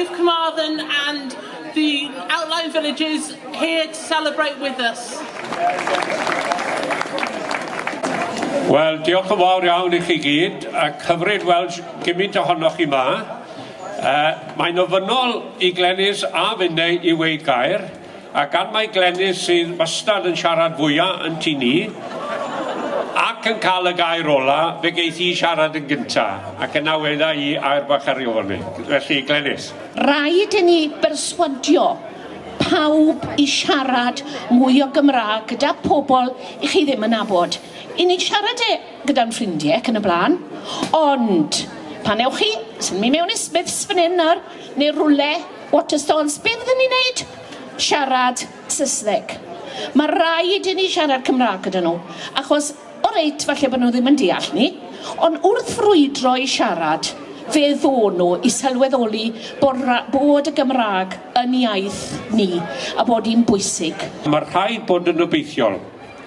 South Carmarthen and the outlying villages here to celebrate with us. Wel, diolch yn fawr iawn i chi gyd, a hyfryd weld gymaint ohonoch chi 'ma. Uh, mae'n ofynnol i Glenys a finne i weud gair, a gan mai Glenys sydd wastad yn siarad fwya yn tŷ ni, ac yn cael y gair ola, fe geith hi siarad yn gynta, ac yna weda i air bach ar ei ôl ni. Felly, Glenys. Rhaid i ni berswadio pawb i siarad mwy o Gymraeg gyda pobl i chi ddim yn nabod. I ni'n siarad e gyda'n ffrindiau ac yn y blaen, ond pan ewch chi, sy'n mynd mewn i Smiths fan hyn nawr, neu rhywle, Waterstones, be fyddwn ni'n neud? Siarad Saesneg. Mae rhaid i ni siarad Cymraeg gyda nhw, achos O reit, falle bod nhw ddim yn deall ni, ond wrth frwydro i siarad, fe ddoon nhw i sylweddoli bod, bod y Gymraeg yn iaith ni a bod hi'n bwysig. Mae rhaid bod yn obeithiol.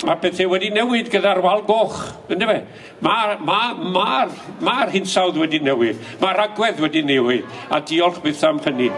Mae pethau wedi newid gyda'r wal goch, yndyfe? Mae'r ma, ma, ma hinsawdd wedi newid, mae'r agwedd wedi newid, a diolch byth am hynny.